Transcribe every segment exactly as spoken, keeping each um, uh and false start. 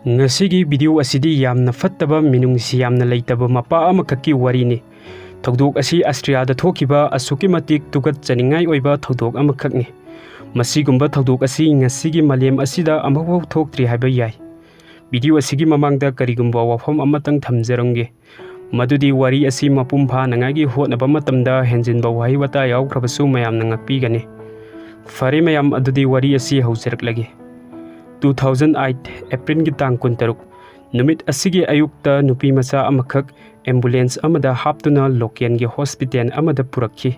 ꯉꯁꯤꯒꯤ ꯚꯤꯗꯤꯑꯣ ꯑꯁꯤꯗꯤ ꯌꯥꯝꯅ ꯐꯠꯇꯕ, ꯃꯤꯅꯨꯡꯁꯤ ꯌꯥꯝꯅ ꯂꯩꯇꯕ ꯃꯄꯥ ꯑꯃꯈꯛꯀꯤ ꯋꯥꯔꯤꯅꯤ꯫ ꯊꯧꯗꯣꯛ ꯑꯁꯤ ꯑꯁꯇ꯭ꯔꯤꯌꯥꯗ ꯊꯣꯛꯈꯤꯕ ꯑꯁꯨꯛꯀꯤ ꯃꯇꯤꯛ ꯇꯨꯀꯠꯆꯅꯤꯡꯉꯥꯏ ꯑꯣꯏꯕ ꯊꯧꯗꯣꯛ ꯑꯃꯈꯛꯅꯤ꯫ ꯃꯁꯤꯒꯨꯝꯕ ꯊꯧꯗꯣꯛ ꯑꯁꯤ ꯉꯁꯤꯒꯤ ꯃꯥꯂꯦꯝ ꯑꯁꯤꯗ ꯑꯃꯨꯛꯐꯥꯎ ꯊꯣꯛꯇ꯭ꯔꯤ ꯍꯥꯏꯕ ꯌꯥꯏ꯫ ꯚꯤꯗꯤꯑꯣ ꯑꯁꯤꯒꯤ ꯃꯃꯥꯡꯗ ꯀꯔꯤꯒꯨꯝꯕ ꯋꯥꯐꯝ ꯑꯃꯇꯪ ꯊꯝꯖꯔꯝꯒꯦ, ꯃꯗꯨꯗꯤ ꯋꯥꯔꯤ ꯑꯁꯤ ꯃꯄꯨꯡ ꯐꯥꯅꯉꯥꯏꯒꯤ ꯍꯣꯠꯅꯕ ꯃꯇꯝꯗ ꯍꯦꯟꯖꯤꯟꯕ ꯋꯥꯍꯩ ꯋꯥꯇꯥ ꯌꯥꯎꯈ꯭ꯔꯕꯁꯨ ꯃꯌꯥꯝꯅ ꯉꯥꯛꯄꯤꯒꯅꯤ꯫ ꯐꯔꯦ ꯃꯌꯥꯝ, ꯑꯗꯨꯗꯤ ꯋꯥꯔꯤ ꯑꯁꯤ ꯍꯧꯖꯔꯛꯂꯒꯦ꯫ Two thousand eight Aprilꯒꯤ ꯇꯥꯡ ꯀꯨꯟꯇꯔꯨꯛ, ꯅꯨꯃꯤꯠ ꯑꯁꯤꯒꯤ ꯑꯌꯨꯛꯇ ꯅꯨꯄꯤ ꯃꯆꯥ ꯑꯃꯈꯛ ambulance ꯑꯃꯗ ꯍꯥꯞꯇꯨꯅ local ꯒꯤ hospital ꯑꯃꯗ ꯄꯨꯔꯛꯈꯤ꯫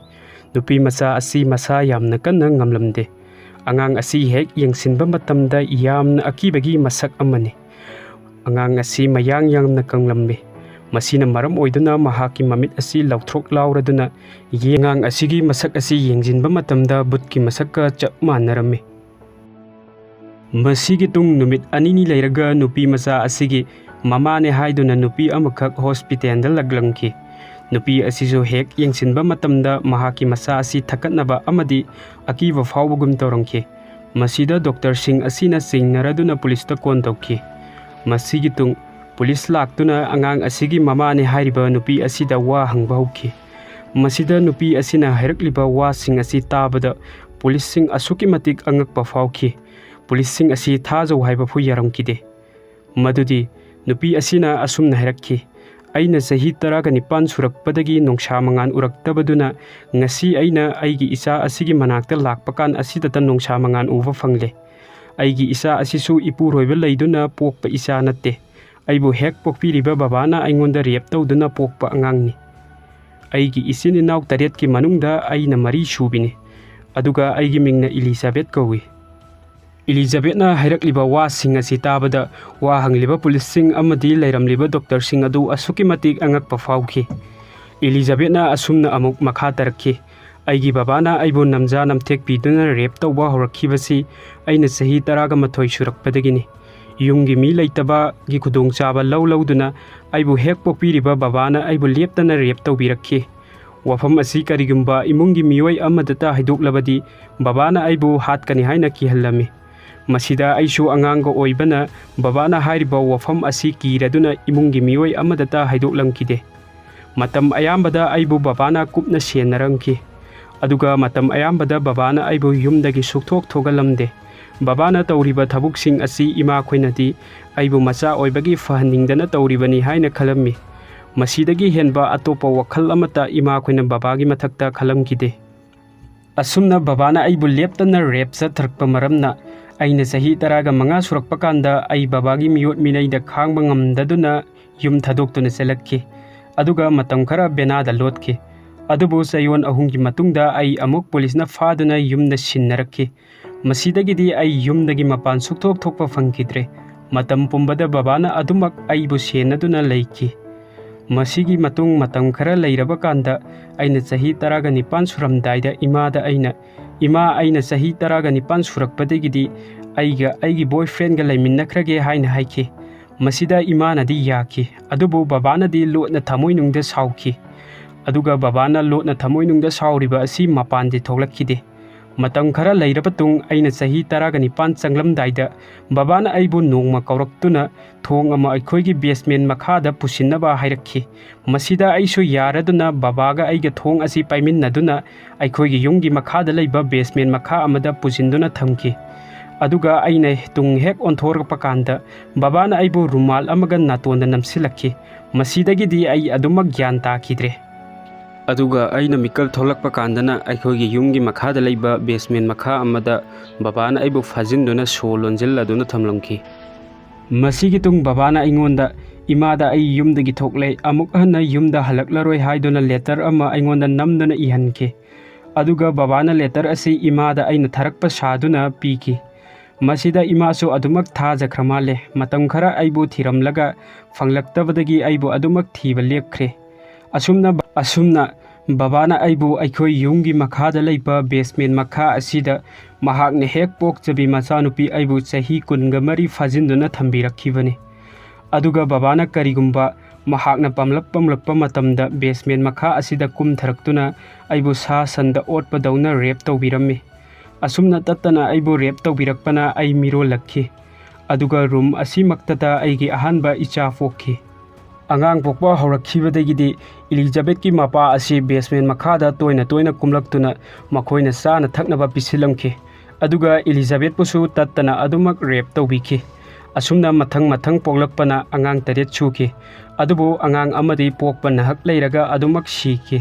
ꯅꯨꯄꯤ ꯃꯆꯥ ꯑꯁꯤ ꯃꯁꯥ ꯌꯥꯝꯅ ꯀꯟꯅ ꯉꯝꯂꯝꯗꯦ꯫ ꯑꯉꯥꯡ ꯑꯁꯤ ꯍꯦꯛ ꯌꯦꯡꯁꯤꯟꯕ ꯃꯇꯝꯗ ꯌꯥꯝꯅ ꯑꯀꯤꯕꯒꯤ ꯃꯁꯛ ꯑꯃꯅꯤ꯫ ꯑꯉꯥꯡ ꯑꯁꯤ ꯃꯌꯥꯡ ꯌꯥꯝꯅ ꯀꯪꯂꯝꯃꯤ꯫ ꯃꯁꯤꯅ ꯃꯔꯝ ꯑꯣꯏꯗꯨꯅ ꯃꯍꯥꯛꯀꯤ ꯃꯃꯤꯠ ꯑꯁꯤ ꯂꯥꯎꯊ꯭ꯔꯣꯛ ꯂꯥꯎꯔꯗꯨꯅ ꯌꯦ-, ꯑꯉꯥꯡ ꯑꯁꯤꯒꯤ ꯃꯁꯛ ꯑꯁꯤ ꯌꯦꯡꯁꯤꯟꯕ ꯃꯇꯝꯗ ꯚꯨꯠꯀꯤ ꯃꯁꯛꯀ ꯆꯞ ꯃꯥꯟꯅꯔꯝꯃꯤ꯫ ꯃꯁꯤꯒꯤ ꯇꯨꯡ ꯅꯨꯃꯤꯠ ꯑꯅꯤꯅꯤ ꯂꯩꯔꯒ ꯅꯨꯄꯤ ꯃꯆꯥ ꯑꯁꯤꯒꯤ ꯃꯃꯥꯅꯦ ꯍꯥꯏꯗꯨꯅ ꯅꯨꯄꯤ ꯑꯃꯈꯛ hospital ꯗ ꯂꯥꯛꯂꯝꯈꯤ꯫ ꯅꯨꯄꯤ ꯑꯁꯤꯁꯨ ꯍꯦꯛ ꯌꯦꯡꯁꯤꯟꯕ ꯃꯇꯝꯗ ꯃꯍꯥꯛꯀꯤ ꯃꯆꯥ ꯑꯁꯤ ꯊꯛꯀꯠꯅꯕ ꯑꯃꯗꯤ ꯑꯀꯤꯕ ꯐꯥꯎꯕꯒꯨꯝ ꯇꯧꯔꯝꯈꯤ꯫ ꯃꯁꯤꯗ doctor ꯁꯤꯡ ꯑꯁꯤꯅ ꯆꯤꯡꯅꯔꯗꯨꯅ ꯄꯨꯂꯤꯁꯇ call ꯇꯧꯈꯤ꯫ ꯃꯁꯤꯒꯤ ꯇꯨꯡ ꯄꯨꯂꯤꯁ ꯂꯥꯛꯇꯨꯅ ꯑꯉꯥꯡ ꯑꯁꯤꯒꯤ ꯃꯃꯥꯅꯦ ꯍꯥꯏꯔꯤꯕ ꯅꯨꯄꯤ ꯑꯁꯤꯗ ꯋꯥ ꯍꯪꯕ ꯍꯧꯈꯤ꯫ ꯃꯁꯤꯗ ꯅꯨꯄꯤ ꯑꯁꯤꯅ ꯍꯥꯏꯔꯛꯂꯤꯕ ꯋꯥꯁꯤꯡ ꯑꯁꯤ ꯇꯥꯕꯗ ꯄꯨꯂꯤꯁꯁꯤꯡ ꯑꯁꯨꯛꯀꯤ ꯃꯇꯤꯛ ꯑꯉꯛꯄ ꯐꯥꯎꯈꯤ꯫ ꯄꯨꯂꯤꯁꯁꯤꯡ ꯑꯁꯤ ꯊꯥꯖꯧ ꯍꯥꯏꯕ ꯐꯥꯎ ꯌꯥꯔꯝꯈꯤꯗꯦ꯫ ꯃꯗꯨꯗꯤ ꯅꯨꯄꯤ ꯑꯁꯤꯅ ꯑꯁꯨꯝꯅ ꯍꯥꯏꯔꯛꯈꯤ, "ꯑꯩꯅ ꯆꯍꯤ ꯇꯔꯥꯒ ꯅꯤꯄꯥꯟ ꯁꯨꯔꯛꯄꯗꯒꯤ ꯅꯣꯡꯁꯥ ꯃꯉꯥꯜ ꯎꯔꯛꯇꯕꯗꯨꯅ ꯉꯁꯤ ꯑꯩꯅ ꯑꯩꯒꯤ ꯏꯆꯥ ꯑꯁꯤꯒꯤ ꯃꯅꯥꯛꯇ ꯂꯥꯛꯄ ꯀꯥꯟ ꯑꯁꯤꯗꯇ ꯅꯣꯡꯁꯥ ꯃꯉꯥꯜ ꯎꯕ ꯐꯪꯂꯦ꯫ ꯑꯩꯒꯤ ꯏꯆꯥ ꯑꯁꯤꯁꯨ ꯏꯄꯨꯔꯣꯏꯕ ꯂꯩꯗꯨꯅ ꯄꯣꯛꯄ ꯏꯆꯥ ꯅꯠꯇꯦ꯫ ꯑꯩꯕꯨ ꯍꯦꯛ ꯄꯣꯛꯄꯤꯔꯤꯕ ꯕꯕꯥꯅ ꯑꯩꯉꯣꯟꯗ rape ꯇꯧꯗꯨꯅ ꯄꯣꯛꯄ ꯑꯉꯥꯡꯅꯤ꯫ ꯑꯩꯒꯤ ꯏꯆꯤꯟ ꯏꯅꯥꯎ ꯇꯔꯦꯠꯀꯤ ꯃꯅꯨꯡꯗ ꯑꯩꯅ ꯃꯔꯤ ꯁꯨꯕꯤꯅꯤ꯫ ꯑꯗꯨꯒ ꯑꯩꯒꯤ ꯃꯤꯡꯅ ꯏꯂꯤꯖꯥꯕꯦꯠ ꯀꯧꯏ꯫" ꯏꯂꯤꯖꯥꯕꯦꯠꯅ ꯍꯥꯏꯔꯛꯂꯤꯕ ꯋꯥꯁꯤꯡ ꯑꯁꯤ ꯇꯥꯕꯗ ꯋꯥ ꯍꯪꯂꯤꯕ ꯄꯨꯂꯤꯁꯁꯤꯡ ꯑꯃꯗꯤ ꯂꯩꯔꯝꯂꯤꯕ doctor ꯁꯤꯡ ꯑꯗꯨ ꯑꯁꯨꯛꯀꯤ ꯃꯇꯤꯛ ꯑꯉꯛꯄ ꯐꯥꯎꯈꯤ꯫ ꯏꯂꯤꯖꯥꯕꯦꯠꯅ ꯑꯁꯨꯝꯅ ꯑꯃꯨꯛ ꯃꯈꯥ ꯇꯥꯔꯛꯈꯤ, "ꯑꯩꯒꯤ ꯕꯕꯥꯅ ꯑꯩꯕꯨ ꯅꯝꯖꯥ ꯅꯝꯊꯦꯛꯄꯤꯗꯨꯅ rape ꯇꯧꯕ ꯍꯧꯔꯛꯈꯤꯕꯁꯤ ꯑꯩꯅ ꯆꯍꯤ ꯇꯔꯥꯒ ꯃꯥꯊꯣꯏ ꯁꯨꯔꯛꯄꯗꯒꯤꯅꯤ꯫ ꯌꯨꯝꯒꯤ ꯃꯤ ꯂꯩꯇꯕꯒꯤ ꯈꯨꯗꯣꯡꯆꯥꯕ ꯂꯧ ꯂꯧꯗꯨꯅ ꯑꯩꯕꯨ ꯍꯦꯛ ꯄꯣꯛꯄꯤꯔꯤꯕ ꯕꯕꯥꯅ ꯑꯩꯕꯨ ꯂꯦꯞꯇꯅ rape ꯇꯧꯕꯤꯔꯛꯈꯤ꯫ ꯋꯥꯐꯝ ꯑꯁꯤ ꯀꯔꯤꯒꯨꯝꯕ ꯏꯃꯨꯡꯒꯤ ꯃꯤꯑꯣꯏ ꯑꯃꯗꯇ ꯍꯥꯏꯗꯣꯛꯂꯕꯗꯤ ꯕꯕꯥꯅ ꯑꯩꯕꯨ ꯍꯥꯠꯀꯅꯤ ꯍꯥꯏꯅ ꯀꯤꯍꯜꯂꯝꯃꯤ꯫ ꯃꯁꯤꯗ ꯑꯩꯁꯨ ꯑꯉꯥꯡꯒ ꯑꯣꯏꯕꯅ ꯕꯕꯥꯅ ꯍꯥꯏꯔꯤꯕ ꯋꯥꯐꯝ ꯑꯁꯤ ꯀꯤꯔꯗꯨꯅ ꯏꯃꯨꯡꯒꯤ ꯃꯤꯑꯣꯏ ꯑꯃꯗꯇ ꯍꯥꯏꯗꯣꯛꯂꯝꯈꯤꯗꯦ꯫ ꯃꯇꯝ ꯑꯌꯥꯝꯕꯗ ꯑꯩꯕꯨ ꯕꯕꯥꯅ ꯀꯨꯞꯅ ꯁꯦꯟꯅꯔꯝꯈꯤ꯫ ꯑꯗꯨꯒ ꯃꯇꯝ ꯑꯌꯥꯝꯕꯗ ꯕꯕꯥꯅ ꯑꯩꯕꯨ ꯌꯨꯝꯗꯒꯤ ꯁꯨꯛꯊꯣꯛ ꯊꯣꯛꯍꯜꯂꯝꯗꯦ꯫ ꯕꯕꯥꯅ ꯇꯧꯔꯤꯕ ꯊꯕꯛꯁꯤꯡ ꯑꯁꯤ ꯏꯃꯥꯈꯣꯏꯅꯗꯤ ꯑꯩꯕꯨ ꯃꯆꯥ ꯑꯣꯏꯕꯒꯤ ꯐꯍꯟꯅꯤꯡꯗꯅ ꯇꯧꯔꯤꯕꯅꯤ ꯍꯥꯏꯅ ꯈꯜꯂꯝꯃꯤ꯫ ꯃꯁꯤꯗꯒꯤ ꯍꯦꯟꯕ ꯑꯇꯣꯞꯄ ꯋꯥꯈꯜ ꯑꯃꯠꯇ ꯏꯃꯥꯈꯣꯏꯅ ꯕꯕꯥꯒꯤ ꯃꯊꯛꯇ ꯈꯜꯂꯝꯈꯤꯗꯦ꯫ ꯑꯁꯨꯝꯅ ꯕꯕꯥꯅ ꯑꯩꯕꯨ ꯂꯦꯞꯇꯅ ꯔꯦꯞ ꯆꯠꯊꯔꯛꯄ ꯃꯔꯝꯅ ꯑꯩꯅ ꯆꯍꯤ ꯇꯔꯥꯒ ꯃꯉꯥ ꯁꯨꯔꯛꯄ ꯀꯥꯟꯗ ꯑꯩ ꯕꯕꯥꯒꯤ ꯃꯤꯑꯣꯠ ꯃꯤꯅꯩꯗ ꯈꯥꯡꯕ ꯉꯝꯗꯗꯨꯅ ꯌꯨꯝ ꯊꯥꯗꯣꯛꯇꯨꯅ ꯆꯦꯜꯂꯛꯈꯤ꯫ ꯑꯗꯨꯒ ꯃꯇꯝ ꯈꯔ ꯕꯦꯅꯥꯗ ꯂꯣꯠꯈꯤ꯫ ꯑꯗꯨꯕꯨ ꯆꯌꯣꯜ ꯑꯍꯨꯝꯒꯤ ꯃꯇꯨꯡꯗ ꯑꯩ ꯑꯃꯨꯛ ꯄꯨꯂꯤꯁꯅ ꯐꯥꯗꯨꯅ ꯌꯨꯝꯗ ꯁꯤꯟꯅꯔꯛꯈꯤ꯫ ꯃꯁꯤꯗꯒꯤꯗꯤ ꯑꯩ ꯌꯨꯝꯗꯒꯤ ꯃꯄꯥꯟ ꯁꯨꯛꯊꯣꯛ ꯊꯣꯛꯄ ꯐꯪꯈꯤꯗ꯭ꯔꯦ꯫ ꯃꯇꯝ ꯄꯨꯝꯕꯗ ꯕꯕꯥꯅ ꯑꯗꯨꯃꯛ ꯑꯩꯕꯨ ꯁꯦꯟꯅꯗꯨꯅ ꯂꯩꯈꯤ꯫ ꯃꯁꯤꯒꯤ ꯃꯇꯨꯡ ꯃꯇꯝ ꯈꯔ ꯂꯩꯔꯕ ꯀꯥꯟꯗ ꯑꯩꯅ ꯆꯍꯤ ꯇꯔꯥꯒ ꯅꯤꯄꯥꯟ ꯁꯨꯔꯝꯗꯥꯏꯗ ꯏꯃꯥꯗ ꯑꯩꯅ, "ꯏꯃꯥ, ꯑꯩꯅ ꯆꯍꯤ ꯇꯔꯥꯒ ꯅꯤꯄꯥꯟ ꯁꯨꯔꯛꯄꯗꯒꯤꯗꯤ ꯑꯩꯒ ꯑꯩꯒꯤ ꯕꯣꯏ ꯐ꯭ꯔꯦꯟꯒ ꯂꯩꯃꯤꯟꯅꯈ꯭ꯔꯒꯦ" ꯍꯥꯏꯅ ꯍꯥꯏꯈꯤ꯫ ꯃꯁꯤꯗ ꯏꯃꯥꯅꯗꯤ ꯌꯥꯈꯤ, ꯑꯗꯨꯕꯨ ꯕꯕꯥꯅꯗꯤ ꯂꯣꯠꯅ ꯊꯃꯣꯏꯅꯨꯡꯗ ꯁꯥꯎꯈꯤ꯫ ꯑꯗꯨꯒ ꯕꯕꯥꯅ ꯂꯣꯠꯅ ꯊꯃꯣꯏꯅꯨꯡꯗ ꯁꯥꯎꯔꯤꯕ ꯑꯁꯤ ꯃꯄꯥꯟꯗꯤ ꯊꯣꯛꯂꯛꯈꯤꯗꯦ꯫ ꯃꯇꯝ ꯈꯔ ꯂꯩꯔꯕ ꯇꯨꯡ ꯑꯩꯅ ꯆꯍꯤ ꯇꯔꯥꯒ ꯅꯤꯄꯥꯟ ꯆꯪꯂꯝꯗꯥꯏꯗ ꯕꯕꯥꯅ ꯑꯩꯕꯨ ꯅꯣꯡꯃ ꯀꯧꯔꯛꯇꯨꯅ ꯊꯣꯡ ꯑꯃ ꯑꯩꯈꯣꯏꯒꯤ ꯕꯦꯁꯃꯦꯟ ꯃꯈꯥꯗ ꯄꯨꯁꯤꯟꯅꯕ ꯍꯥꯏꯔꯛꯈꯤ꯫ ꯃꯁꯤꯗ ꯑꯩꯁꯨ ꯌꯥꯔꯗꯨꯅ ꯕꯕꯥꯒ ꯑꯩꯒ ꯊꯣꯡ ꯑꯁꯤ ꯄꯥꯏꯃꯤꯟꯅꯗꯨꯅ ꯑꯩꯈꯣꯏꯒꯤ ꯌꯨꯝꯒꯤ ꯃꯈꯥꯗ ꯂꯩꯕ ꯕꯦꯁꯃꯦꯟ ꯃꯈꯥ ꯑꯃꯗ ꯄꯨꯁꯤꯟꯗꯨꯅ ꯊꯝꯈꯤ꯫ ꯑꯗꯨꯒ ꯑꯩꯅ ꯇꯨꯡ ꯍꯦꯛ ꯑꯣꯟꯊꯣꯔꯛꯄ ꯀꯥꯟꯗ ꯕꯕꯥꯅ ꯑꯩꯕꯨ ꯔꯨꯃꯥꯜ ꯑꯃꯒ ꯅꯥꯇꯣꯟꯗ ꯅꯝꯁꯤꯜꯂꯛꯈꯤ꯫ ꯃꯁꯤꯗꯒꯤꯗꯤ ꯑꯩ ꯑꯗꯨꯃꯛ ꯒ꯭ꯌꯥꯟ ꯇꯥꯈꯤꯗ꯭ꯔꯦ꯫ ꯑꯗꯨꯒ ꯑꯩꯅ ꯃꯤꯀꯞ ꯊꯣꯛꯂꯛꯄ ꯀꯥꯟꯗꯅ ꯑꯩꯈꯣꯏꯒꯤ ꯌꯨꯝꯒꯤ ꯃꯈꯥꯗ ꯂꯩꯕ ꯕꯦꯁꯃꯦꯟ ꯃꯈꯥ ꯑꯃꯗ ꯕꯕꯥꯅ ꯑꯩꯕꯨ ꯐꯥꯖꯤꯟꯗꯨꯅ ꯁꯣ ꯂꯣꯟꯁꯤꯜꯂꯗꯨꯅ ꯊꯝꯂꯝꯈꯤ꯫ ꯃꯁꯤꯒꯤ ꯇꯨꯡ ꯕꯕꯥꯅ ꯑꯩꯉꯣꯟꯗ ꯏꯃꯥꯗ ꯑꯩ ꯌꯨꯝꯗꯒꯤ ꯊꯣꯛꯂꯦ, ꯑꯃꯨꯛ ꯍꯟꯅ ꯌꯨꯝꯗ ꯍꯜꯂꯛꯂꯔꯣꯏ ꯍꯥꯏꯗꯨꯅ ꯂꯦꯇꯔ ꯑꯃ ꯑꯩꯉꯣꯟꯗ ꯅꯝꯗꯨꯅ ꯏꯍꯟꯈꯤ꯫ ꯑꯗꯨꯒ ꯕꯕꯥꯅ ꯂꯦꯇꯔ ꯑꯁꯤ ꯏꯃꯥꯗ ꯑꯩꯅ ꯊꯥꯔꯛꯄ ꯁꯥꯗꯨꯅ ꯄꯤꯈꯤ꯫ ꯃꯁꯤꯗ ꯏꯃꯥꯁꯨ ꯑꯗꯨꯃꯛ ꯊꯥꯖꯈ꯭ꯔ ꯃꯥꯜꯂꯦ꯫ ꯃꯇꯝ ꯈꯔ ꯑꯩꯕꯨ ꯊꯤꯔꯝꯂꯒ ꯐꯪꯂꯛꯇꯕꯗꯒꯤ ꯑꯩꯕꯨ ꯑꯗꯨꯃꯛ ꯊꯤꯕ ꯂꯦꯞꯈ꯭ꯔꯦ꯫ ꯑꯁꯨꯝꯅ, ꯑꯁꯨꯝꯅ ꯕꯕꯥꯅ ꯑꯩꯕꯨ ꯑꯩꯈꯣꯏ ꯌꯨꯝꯒꯤ ꯃꯈꯥꯗ ꯂꯩꯕ ꯕꯦꯁꯃꯦꯟ ꯃꯈꯥ ꯑꯁꯤꯗ ꯃꯍꯥꯛꯅ ꯍꯦꯛ ꯄꯣꯛꯆꯕꯤ ꯃꯆꯥꯅꯨꯄꯤ ꯑꯩꯕꯨ ꯆꯍꯤ ꯀꯨꯟꯒ ꯃꯔꯤ ꯐꯥꯖꯤꯟꯗꯨꯅ ꯊꯝꯕꯤꯔꯛꯈꯤꯕꯅꯤ꯫ ꯑꯗꯨꯒ ꯕꯕꯥꯅ ꯀꯔꯤꯒꯨꯝꯕ ꯃꯍꯥꯛꯅ ꯄꯥꯝꯂꯛ ꯄꯥꯝꯂꯛꯄ ꯃꯇꯝꯗ ꯕꯦꯁꯃꯦꯟ ꯃꯈꯥ ꯑꯁꯤꯗ ꯀꯨꯝꯊꯔꯛꯇꯨꯅ ꯑꯩꯕꯨ ꯁꯥ ꯁꯟꯗ ꯑꯣꯠꯄꯗꯧꯅ ꯔꯦꯞ ꯇꯧꯕꯤꯔꯝꯃꯤ꯫ ꯑꯁꯨꯝꯅ ꯇꯠꯇꯅ ꯑꯩꯕꯨ ꯔꯦꯞ ꯇꯧꯕꯤꯔꯛꯄꯅ ꯑꯩ ꯃꯤꯔꯣꯜꯂꯛꯈꯤ꯫ ꯑꯗꯨꯒ ꯔꯨꯝ ꯑꯁꯤꯃꯛꯇꯗ ꯑꯩꯒꯤ ꯑꯍꯥꯟꯕ ꯏꯆꯥ ꯄꯣꯛꯈꯤ꯫ ꯑꯉꯥꯡ ꯄꯣꯛꯄ ꯍꯧꯔꯛꯈꯤꯕꯗꯒꯤꯗꯤ ꯏꯂꯤꯖꯥꯕꯦꯠꯀꯤ ꯃꯄꯥ ꯑꯁꯤ ꯕꯦꯁꯃꯦꯟ ꯃꯈꯥꯗ ꯇꯣꯏꯅ ꯇꯣꯏꯅ ꯀꯨꯝꯂꯛꯇꯨꯅ ꯃꯈꯣꯏꯅ ꯆꯥꯅ ꯊꯛꯅꯕ ꯄꯤꯁꯤꯜꯂꯝꯈꯤ꯫ ꯑꯗꯨꯒ ꯏꯂꯤꯖꯥꯕꯦꯠꯄꯨꯁꯨ ꯇꯠꯇꯅ ꯑꯗꯨꯃꯛ ꯔꯦꯞ ꯇꯧꯕꯤꯈꯤ꯫ ꯑꯁꯨꯝꯅ ꯃꯊꯪ ꯃꯊꯪ ꯄꯣꯛꯂꯛꯄꯅ ꯑꯉꯥꯡ ꯇꯔꯦꯠ ꯁꯨꯈꯤ꯫ ꯑꯗꯨꯕꯨ ꯑꯉꯥꯡ ꯑꯃꯗꯤ ꯄꯣꯛꯄ ꯅꯍꯛ ꯂꯩꯔꯒ ꯑꯗꯨꯃꯛ ꯁꯤꯈꯤ꯫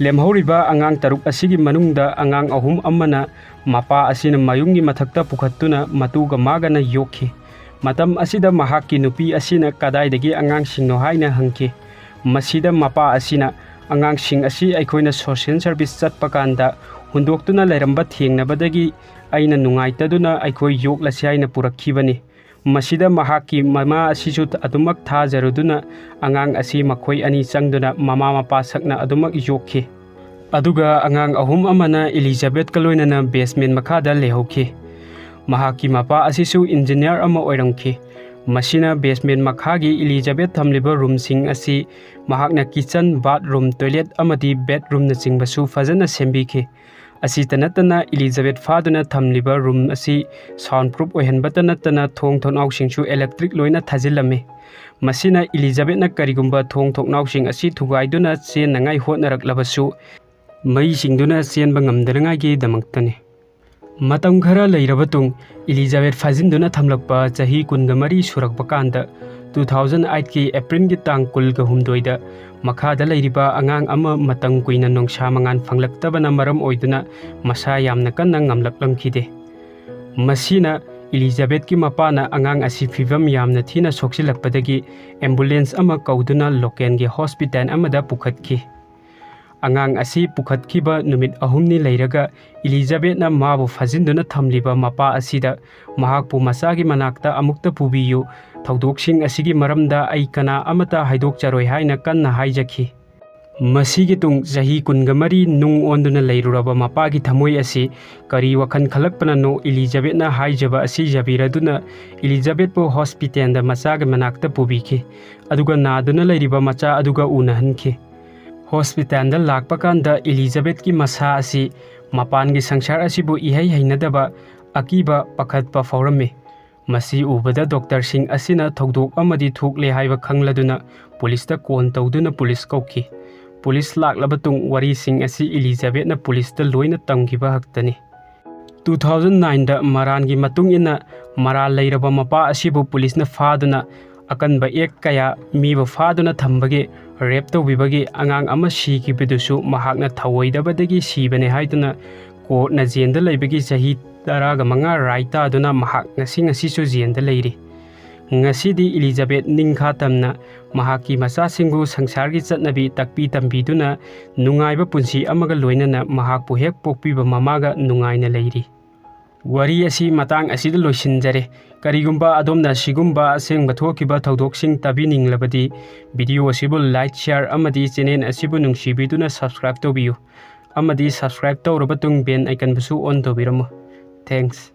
ꯂꯦꯝꯍꯧꯔꯤꯕ ꯑꯉꯥꯡ ꯇꯔꯨꯛ ꯑꯁꯤꯒꯤ ꯃꯅꯨꯡꯗ ꯑꯉꯥꯡ ꯑꯍꯨꯝ ꯑꯃꯅ ꯃꯄꯥ ꯑꯁꯤꯅ ꯃꯌꯨꯝꯒꯤ ꯃꯊꯛꯇ ꯄꯨꯈꯠꯇꯨꯅ ꯃꯇꯨꯒ ꯃꯥꯒꯅ ꯌꯣꯛꯈꯤ꯫ ꯃꯇꯝ ꯑꯁꯤꯗ ꯃꯍꯥꯛꯀꯤ ꯅꯨꯄꯤ ꯑꯁꯤꯅ ꯀꯗꯥꯏꯗꯒꯤ ꯑꯉꯥꯡꯁꯤꯡꯅꯣ ꯍꯥꯏꯅ ꯍꯪꯈꯤ꯫ ꯃꯁꯤꯗ ꯃꯄꯥ ꯑꯁꯤꯅ, "ꯑꯉꯥꯡꯁꯤꯡ ꯑꯁꯤ ꯑꯩꯈꯣꯏꯅ ꯁꯣꯁꯤꯌꯦꯜ ꯁꯔꯚꯤꯁ ꯆꯠꯄ ꯀꯥꯟꯗ ꯍꯨꯟꯗꯣꯛꯇꯨꯅ ꯂꯩꯔꯝꯕ ꯊꯦꯡꯅꯕꯗꯒꯤ ꯑꯩꯅ ꯅꯨꯡꯉꯥꯏꯇꯗꯨꯅ ꯑꯩꯈꯣꯏ ꯌꯣꯛꯂꯁꯤ ꯍꯥꯏꯅ ꯄꯨꯔꯛꯈꯤꯕꯅꯤ"꯫ ꯃꯁꯤꯗ ꯃꯍꯥꯛꯀꯤ ꯃꯃꯥ ꯑꯁꯤꯁꯨ ꯑꯗꯨꯃꯛ ꯊꯥꯖꯔꯨꯗꯨꯅ ꯑꯉꯥꯡ ꯑꯁꯤ ꯃꯈꯣꯏ ꯑꯅꯤ ꯆꯪꯗꯨꯅ ꯃꯃꯥ ꯃꯄꯥ ꯁꯛꯅ ꯑꯗꯨꯃꯛ ꯌꯣꯛꯈꯤ꯫ ꯑꯗꯨꯒ ꯑꯉꯥꯡ ꯑꯍꯨꯝ ꯑꯃꯅ ꯏꯂꯤꯖꯥꯕꯦꯠꯀ ꯂꯣꯏꯅꯅ ꯕꯦꯁꯃꯦꯟ ꯃꯈꯥꯗ ꯂꯩꯍꯧꯈꯤ꯫ ꯃꯍꯥꯛꯀꯤ ꯃꯄꯥ ꯑꯁꯤꯁꯨ ꯏꯟꯖꯤꯅꯤꯌꯥꯔ ꯑꯃ ꯑꯣꯏꯔꯝꯈꯤ꯫ ꯃꯁꯤꯅ ꯕꯦꯁꯃꯦꯟ ꯃꯈꯥꯒꯤ ꯏꯂꯤꯖꯥꯕꯦꯠ ꯊꯝꯂꯤꯕ ꯔꯨꯝꯁꯤꯡ ꯑꯁꯤ ꯃꯍꯥꯛꯅ ꯀꯤꯆꯟ, ꯕꯥꯊꯔꯨꯝ, ꯇꯣꯏꯂꯦꯠ ꯑꯃꯗꯤ ꯕꯦꯗꯔꯨꯝꯅꯆꯤꯡꯕꯁꯨ ꯐꯖꯅ ꯁꯦꯝꯕꯤꯈꯤ꯫ ꯑꯁꯤꯇ ꯅꯠꯇꯅ ꯏꯂꯤꯖꯥꯕꯦꯠ ꯐꯥꯗꯨꯅ ꯊꯝꯂꯤꯕ ꯔꯨꯝ ꯑꯁꯤ ꯁꯥꯎꯟ ꯄ꯭ꯔꯨꯞ ꯑꯣꯏꯍꯟꯕꯇ ꯅꯠꯇꯅ ꯊꯣꯡ ꯊꯣꯡꯅꯥꯎꯁꯤꯡꯁꯨ ꯏꯂꯦꯛꯇ꯭ꯔꯤꯛ ꯂꯣꯏꯅ ꯊꯥꯖꯤꯜꯂꯝꯃꯤ꯫ ꯃꯁꯤꯅ ꯏꯂꯤꯖꯥꯕꯦꯠꯅ ꯀꯔꯤꯒꯨꯝꯕ ꯊꯣꯡ ꯊꯣꯡꯅꯥꯎꯁꯤꯡ ꯑꯁꯤ ꯊꯨꯒꯥꯏꯗꯨꯅ ꯆꯦꯟꯅꯉꯥꯏ ꯍꯣꯠꯅꯔꯛꯂꯕꯁꯨ ꯃꯩ ꯆꯤꯡꯗꯨꯅ ꯆꯦꯟꯕ ꯉꯝꯗꯅꯉꯥꯏꯒꯤꯗꯃꯛꯇꯅꯤ꯫ ꯃꯇꯝ ꯈꯔ ꯂꯩꯔꯕ ꯇꯨꯡ ꯏꯂꯤꯖꯥꯕꯦꯠ ꯐꯥꯖꯤꯟꯗꯨꯅ ꯊꯝꯂꯛꯄ ꯆꯍꯤ ꯀꯨꯟꯒ ꯃꯔꯤ ꯁꯨꯔꯛꯄ ꯀꯥꯟꯗ, ꯇꯨ ꯊꯥꯎꯖꯟ ꯑꯩꯠꯀꯤ ꯑꯦꯄ꯭ꯔꯤꯜꯒꯤ ꯇꯥꯡ ꯀꯨꯟꯒ ꯍꯨꯝꯗꯣꯏꯗ ꯃꯈꯥꯗ ꯂꯩꯔꯤꯕ ꯑꯉꯥꯡ ꯑꯃ ꯃꯇꯝ ꯀꯨꯏꯅ ꯅꯨꯡꯁꯥ ꯃꯉꯥꯜ ꯐꯪꯂꯛꯇꯕꯅ ꯃꯔꯝ ꯑꯣꯏꯗꯨꯅ ꯃꯁꯥ ꯌꯥꯝꯅ ꯀꯟꯅ ꯉꯝꯂꯛꯂꯝꯈꯤꯗꯦ꯫ ꯃꯁꯤꯅ ꯏꯂꯤꯖꯥꯕꯦꯠꯀꯤ ꯃꯄꯥꯅ ꯑꯉꯥꯡ ꯑꯁꯤ ꯐꯤꯕꯝ ꯌꯥꯝꯅ ꯊꯤꯅ ꯁꯣꯛꯆꯤꯜꯂꯛꯄꯗꯒꯤ ꯑꯦꯝꯕꯨꯂꯦꯟꯁ ꯑꯃ ꯀꯧꯗꯨꯅ ꯂꯣꯀꯦꯜꯒꯤ ꯍꯣꯁꯄꯤꯇꯥꯜ ꯑꯃꯗ ꯄꯨꯈꯠꯈꯤ꯫ ꯑꯉꯥꯡ ꯑꯁꯤ ꯄꯨꯈꯠꯈꯤꯕ ꯅꯨꯃꯤꯠ ꯑꯍꯨꯝꯅꯤ ꯂꯩꯔꯒ ꯏꯂꯤꯖꯥꯕꯦꯠꯅ ꯃꯥꯕꯨ ꯐꯥꯖꯤꯟꯗꯨꯅ ꯊꯝꯂꯤꯕ ꯃꯄꯥ ꯑꯁꯤꯗ ꯃꯍꯥꯛꯄꯨ ꯃꯆꯥꯒꯤ ꯃꯅꯥꯛꯇ ꯑꯃꯨꯛꯇ ꯄꯨꯕꯤꯌꯨ, ꯊꯧꯗꯣꯛꯁꯤꯡ ꯑꯁꯤꯒꯤ ꯃꯔꯝꯗ ꯑꯩ ꯀꯅꯥ ꯑꯃꯠꯇ ꯍꯥꯏꯗꯣꯛꯆꯔꯣꯏ ꯍꯥꯏꯅ ꯀꯟꯅ ꯍꯥꯏꯖꯈꯤ꯫ ꯃꯁꯤꯒꯤ ꯇꯨꯡ ꯆꯍꯤ ꯀꯨꯟꯒ ꯃꯔꯤ ꯅꯨꯡ ꯑꯣꯟꯗꯨꯅ ꯂꯩꯔꯨꯔꯕ ꯃꯄꯥꯒꯤ ꯊꯃꯣꯏ ꯑꯁꯤ ꯀꯔꯤ ꯋꯥꯈꯜ ꯈꯜꯂꯛꯄꯅꯅꯣ ꯏꯂꯤꯖꯥꯕꯦꯠꯅ ꯍꯥꯏꯖꯕ ꯑꯁꯤ ꯌꯥꯕꯤꯔꯗꯨꯅ ꯏꯂꯤꯖꯥꯕꯦꯠꯄꯨ ꯍꯣꯁꯄꯤꯇꯥꯜꯗ ꯃꯆꯥꯒꯤ ꯃꯅꯥꯛꯇ ꯄꯨꯕꯤꯈꯤ꯫ ꯑꯗꯨꯒ ꯅꯥꯗꯨꯅ ꯂꯩꯔꯤꯕ ꯃꯆꯥ ꯑꯗꯨꯒ ꯎꯅꯍꯟꯈꯤ꯫ ꯍꯣꯁꯄꯤꯇꯥꯜꯗ ꯂꯥꯛꯄ ꯀꯥꯟꯗ ꯏꯂꯤꯖꯥꯕꯦꯠꯀꯤ ꯃꯁꯥ ꯑꯁꯤ ꯃꯄꯥꯟꯒꯤ ꯁꯪꯁꯥꯔ ꯑꯁꯤꯕꯨ ꯏꯍꯩ ꯍꯩꯅꯗꯕ, ꯑꯀꯤꯕ, ꯄꯥꯈꯠꯄ ꯐꯥꯎꯔꯝꯃꯤ꯫ ꯃꯁꯤ ꯎꯕꯗ ꯗꯣꯛꯇꯔꯁꯤꯡ ꯑꯁꯤꯅ ꯊꯧꯗꯣꯛ ꯑꯃꯗꯤ ꯊꯣꯛꯂꯦ ꯍꯥꯏꯕ ꯈꯪꯂꯗꯨꯅ ꯄꯨꯂꯤꯁꯇ ꯀꯣꯟ ꯇꯧꯗꯨꯅ ꯄꯨꯂꯤꯁ ꯀꯧꯈꯤ꯫ ꯄꯨꯂꯤꯁ ꯂꯥꯛꯂꯕ ꯇꯨꯡ ꯋꯥꯔꯤꯁꯤꯡ ꯑꯁꯤ ꯏꯂꯤꯖꯥꯕꯦꯠꯅ ꯄꯨꯂꯤꯁꯇ ꯂꯣꯏꯅ ꯇꯝꯈꯤꯕ ꯈꯛꯇꯅꯤ꯫ ꯇꯨ ꯊꯥꯎꯖꯟ ꯅꯥꯏꯟꯗ ꯃꯔꯥꯟꯒꯤ ꯃꯇꯨꯡ ꯏꯟꯅ ꯃꯔꯥꯜ ꯂꯩꯔꯕ ꯃꯄꯥ ꯑꯁꯤꯕꯨ ꯄꯨꯂꯤꯁꯅ ꯐꯥꯗꯨꯅ ꯑꯀꯟꯕ ꯑꯦꯛ ꯀꯌꯥ ꯃꯤꯕꯨ ꯐꯥꯗꯨꯅ ꯊꯝꯕꯒꯤ, ꯔꯦꯞ ꯇꯧꯕꯤꯕꯒꯤ, ꯑꯉꯥꯡ ꯑꯃ ꯁꯤꯈꯤꯕꯗꯨꯁꯨ ꯃꯍꯥꯛꯅ ꯊꯧꯑꯣꯏꯗꯕꯗꯒꯤ ꯁꯤꯕꯅꯦ ꯍꯥꯏꯗꯨꯅ ꯀꯣꯔꯠꯅ ꯖꯦꯜꯗ ꯂꯩꯕꯒꯤ ꯆꯍꯤ ꯇꯔꯥꯒ ꯃꯉꯥ ꯔꯥꯏ ꯇꯥꯗꯨꯅ ꯃꯍꯥꯛ ꯉꯁꯤ ꯉꯁꯤꯁꯨ ꯖꯦꯜꯗ ꯂꯩꯔꯤ꯫ ꯉꯁꯤꯗꯤ ꯏꯂꯤꯖꯥꯕꯦꯠ ꯅꯤꯡꯈꯥ ꯇꯝꯅ ꯃꯍꯥꯛꯀꯤ ꯃꯆꯥꯁꯤꯡꯕꯨ ꯁꯪꯁꯥꯔꯒꯤ ꯆꯠꯅꯕꯤ ꯇꯥꯛꯄꯤ ꯇꯝꯕꯤꯗꯨꯅ ꯅꯨꯡꯉꯥꯏꯕ ꯄꯨꯟꯁꯤ ꯑꯃꯒ ꯂꯣꯏꯅꯅ ꯃꯍꯥꯛꯄꯨ ꯍꯦꯛ ꯄꯣꯛꯄꯤꯕ ꯃꯃꯥꯒ ꯅꯨꯡꯉꯥꯏꯅ ꯂꯩꯔꯤ꯫ ꯋꯥꯔꯤ ꯑꯁꯤ ꯃꯇꯥꯡ ꯑꯁꯤꯗ ꯂꯣꯏꯁꯤꯟꯖꯔꯦ꯫ ꯀꯔꯤꯒꯨꯝꯕ ꯑꯗꯣꯝꯅ ꯁꯤꯒꯨꯝꯕ ꯑꯁꯦꯡꯕ ꯊꯣꯛꯈꯤꯕ ꯊꯧꯗꯣꯛꯁꯤꯡ ꯇꯥꯕꯤꯅꯤꯡꯂꯕꯗꯤ video ꯑꯁꯤꯕꯨ like, share ꯑꯃꯗꯤ channel ꯑꯁꯤꯕꯨ ꯅꯨꯡꯁꯤꯕꯤꯗꯨꯅ subscribe ꯇꯧꯕꯤꯌꯨ꯫ ꯑꯃꯗꯤ subscribe ꯇꯧꯔꯕ ꯇꯨꯡ bell icon ꯕꯨꯁꯨ on ꯇꯧꯕꯤꯔꯝꯃꯨ꯫ Thanks꯫